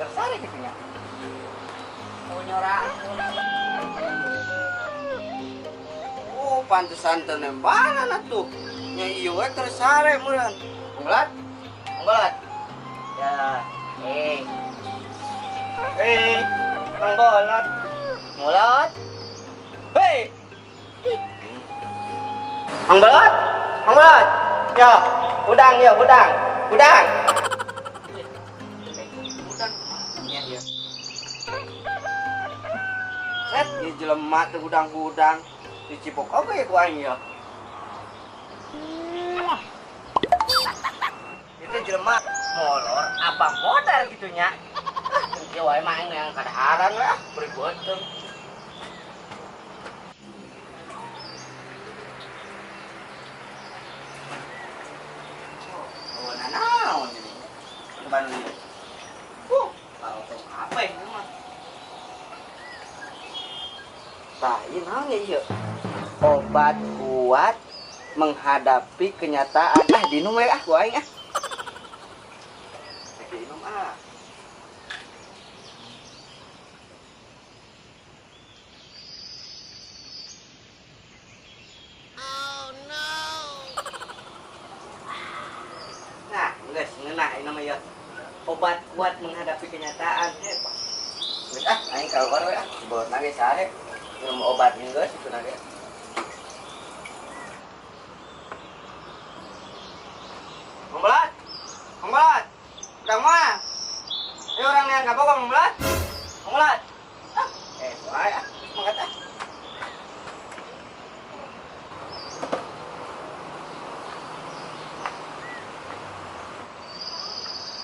Keur sare kitu nya. Oh, nyorak. Oh, pantesan teu nembalan atuh. Nya ieu we keur sare meureun. Unggelat? Unggelat. Ya, eh. Eh, Mang Bolot. Bolot. Hei. Mang Bolot. Mang Bolot. Ya, udang ya, udang. Udang. Udang ya, ya. Set, ieu jelema teu hudang-hudang. Dicipok oge ku aing ya. Itu jelema molor apa modal gitu nya. Ah, kieu wae mah aing yang kadaharan lah, beri beuteung. Oh, nanaon ini? Kemana ini? Tahu apa ini mah? Tah, ieu naon ya ieu? Obat kuat menghadapi kenyataan. Ah, dinum we ah ku aing ah. Dinum ah. Oh no. Nah, geus ngeunah ieu mah ya. Obat kuat menghadapi kenyataan. Geus ah, aing keluar we ah. Bawa nage sare. Minum obat geus itu nage. Mang Bolot, Mang Bolot, udang mah. Ayo orang yang kapok Mang Bolot, Mang Bolot. Ah, wae ah, semangat ah.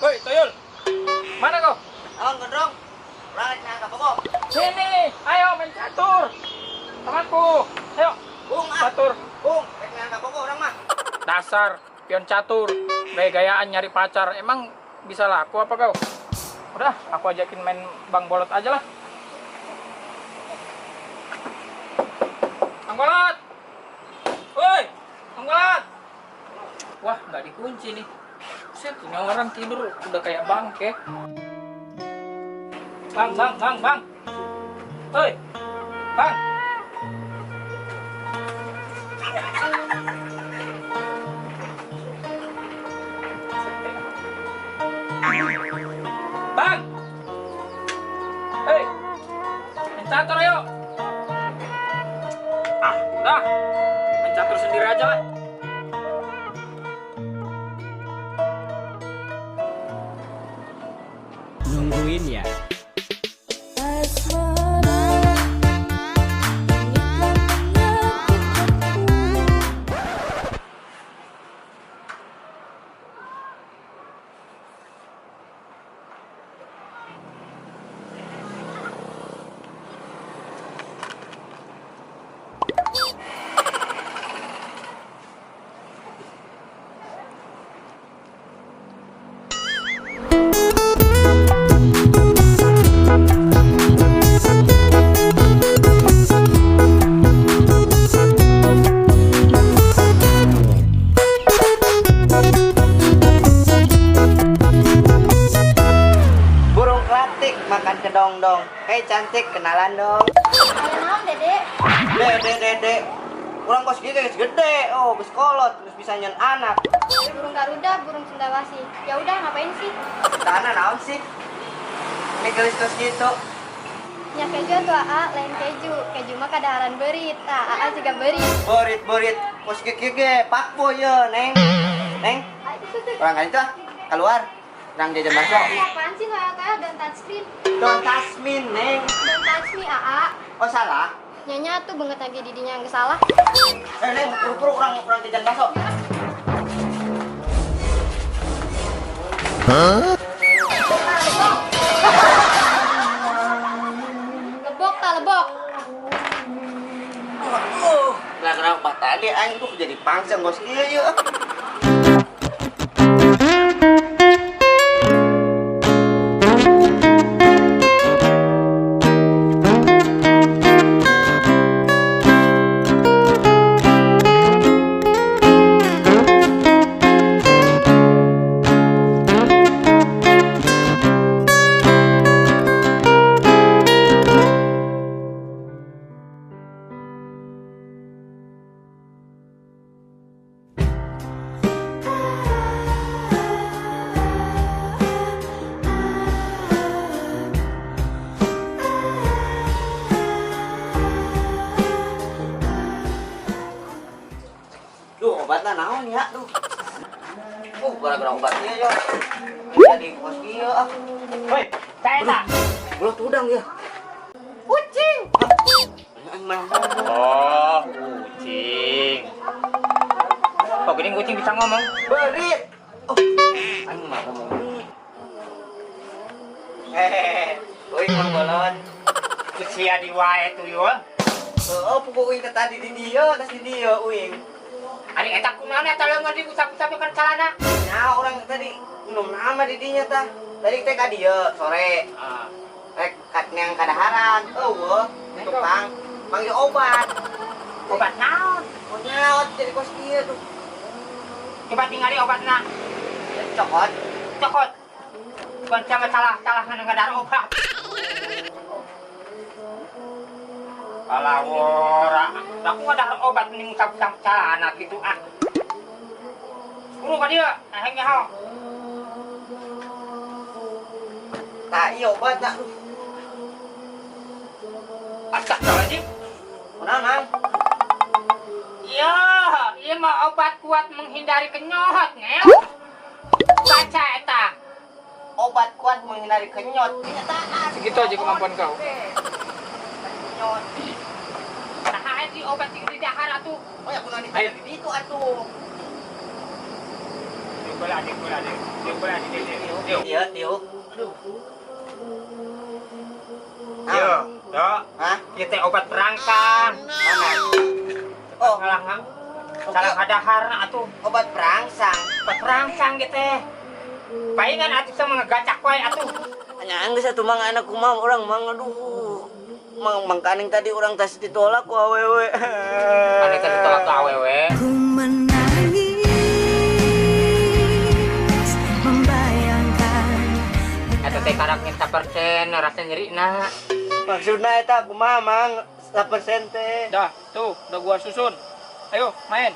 Woi, Tuyul. Mana kau? Naon gondrong? Urang rek nang kapok. Sini, ayo main catur. Temanku, ayo. Bung ah. Catur. Bung, rek nang kapok urang mah. Dasar pion catur, gaya-gayaan nyari pacar. Emang bisa laku apa kau? Udah, aku ajakin main Bang Bolot aja lah. Bang Bolot! Woi, Bang Bolot! Wah, nggak dikunci nih. Buset, ini orang tidur udah kayak bangke. Bang, bang, bang, bang. Woi, bang. Bang! Hei! Main catur ayo! Ah, udah! Main catur sendiri aja lah. Nungguin ya? Burung kelatik makan kedongdong. Hei cantik, kenalan dong. Kenalan Dede. Dede, Dede. Urang kos gitu geus gede, oh geus kolot, geus bisa nyen anak. Burung Garuda, burung Cendrawasih. Ya udah ngapain sih? Tanah naon sih? Ini gelis kos gitu. Nya keju tuh AA, lain keju. Keju mah kadaharan berit. Tah AA juga berit. Berit, berit. Kos gigi ge, pakbo ye, Neng. Neng. Orang kan itu ah, keluar. Orang jajan bakso. Apaan sih kayak don't touch screen? Don't touch me, Neng. Don't touch me, AA. Oh salah. Nyonya tuh banget lagi didinya yang salah. Neng, puru-puru orang jajan bakso. Hah? Lebok tak lebok. Nah, kenapa tadi aing tuh jadi pangsa ngos ieu ieu. Obatna naon ya, duh. Gara-gara obat ieu ya. Jadi kos kieu ah. Woi, saya tak. Belut udang ya. Kucing. Oh, kucing. Kok gini kucing bisa ngomong? Berit. Oh, aing mah ngomong. Hehehe. Uing mang bolon. Kucia di wae tuyul. Oh, pukul uing teh tadi di dieu, tas di dieu uing. Ari eta kumaha eta leungeun diusap-usap kan calana. Nah, orang tadi minum nama di dinya tah. Tadi teh ka dieu sore. Ah. Rek kat neang kadaharan. Eueuh, tukang manggil obat. Obat naon? Oh, nyaot jadi kos kieu tuh. Coba tingali obatna. Cokot. Cokot. Bukan sama salah-salah ngadar obat. Alah ora, aku ngadar obat nih ngusap-usap calana gitu ah. Buru ka dieu, nah nyaho. Tah ieu obat tah. Astagfirullahaladzim. Kunaon, Mang? Iya, ieu mah obat kuat menghindari kenyot, ngel. Baca eta. Obat kuat menghindari kenyot. Kenyataan. Segitu aja kemampuan kau. Kenyot. Nah, di obat di dahar atuh. Oh ya kunaon di ditu atuh. Iya, diuk. Aduh. Yo, yo. Hah? Ieu teh obat perangsang. Mana? Oh, Salah salah kadaharna atuh. Obat perangsang. Obat perangsang gitu teh. Palingan atuh sama ngegacak wae atuh. Nya geus atuh mang anak kumaha urang mang aduh. Mang mangkaning tadi urang tas ditolak ku awewe. Ane teh ditolak ku awewe. Ku menangis membayangkan Eta teh karak 1% rasa nyerina. Maksudna eta kumaha mang 1% teh. Dah, tuh, udah gua susun. Ayo, main.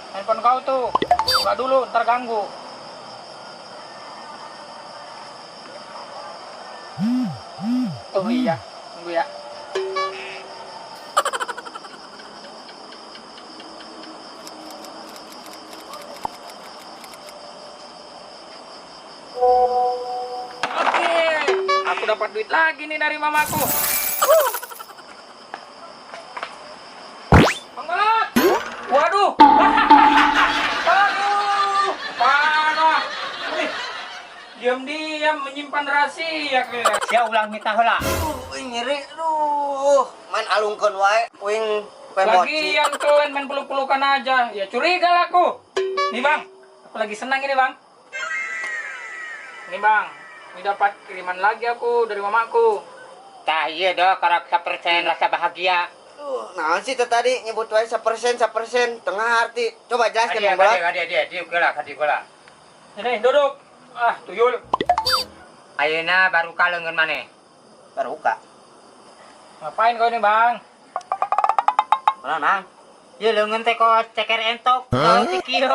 Handphone kau tuh. Buka dulu, ntar ganggu. Oh iya, tunggu ya. Oke, aku dapat duit lagi nih dari mamaku. Bang Balot! Waduh! Aduh, parah. Wih, diam-diam menyimpan rahasia kalian. Sia ulang minta heula. Uing nyeri aduh. Main alungkeun wae uing Lagi yang kalian main peluk-pelukan aja. Ya curiga lah aku. Nih bang, aku lagi senang ini bang. Nih bang, ini dapat kiriman lagi aku dari mamaku. Tah iya doh, karak 1% rasa bahagia. Duh, naon sih teh tadi nyebut wae 1% 1% tengah arti. Coba jelaskan Bang Balot. Dia. Ini duduk. Ah, tuyul. Ayeuna baru ka leungeun maneh. Baru ka. Ngapain kau ini, Bang? Mana, Nang? Ya leungeun teh kok ceker entok. Oh, ti kieu.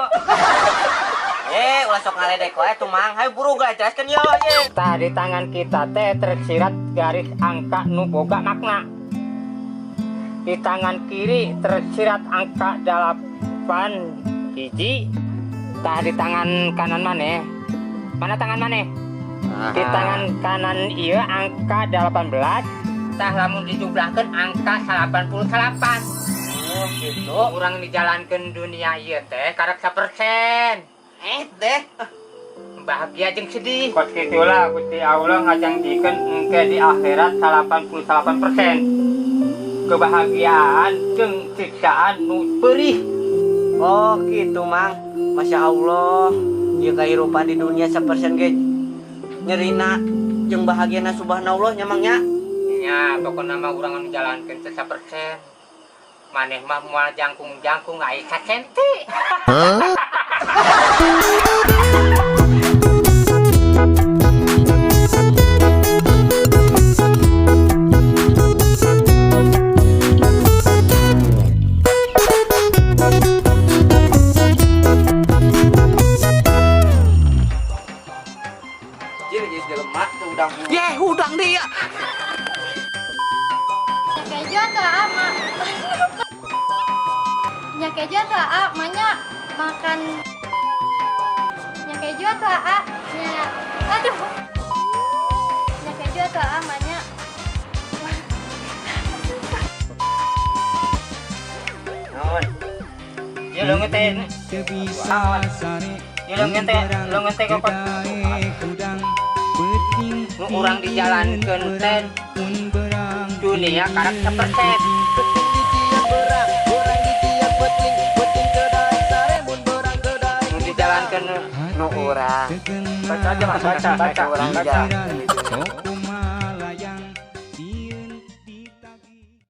Ulah sok ngaledek wae tuh, Mang. Hayu buru geus jelaskeun yo, ye. Tah di tangan kita teh tersirat garis angka nu boga makna. Di tangan kiri tersirat angka 8 hiji. Tah di tangan kanan maneh. Mana tangan maneh? Di tangan kanan ieu angka 18. Tah lamun dijumlahkeun angka 88. Oh, gitu. Urang dijalankeun dunia ieu teh karek 1%. Deh. Bahagia jeung sedih. Kos kitulah Gusti Allah ngajanjikeun engke di akhirat 88% kebahagiaan jeung siksaan nu perih. Oh, gitu, Mang. Masya Allah. Ieu kahirupan di dunia 1% ge nyerina jeung bahagiana subhanallah nya Mang nya. Nya, pokona mah urang anu jalankeun teh 1%. Maneh mah moal jangkung-jangkung ai sacenti. Jadi geus jelema teu udang Nya keju atuh Aa, manya makan. Nya keju atuh Aa, nya aduh. Nya keju atuh Aa, manya. Naon? Ieu leungeun teh. Ieu leungeun teh, leungeun teh kokot. Nu urang dijalankeun teh dunia karak sapersen. Nu dijalankeun Nu urang. Baca aja Mas, baca, baca urang dijalankeun.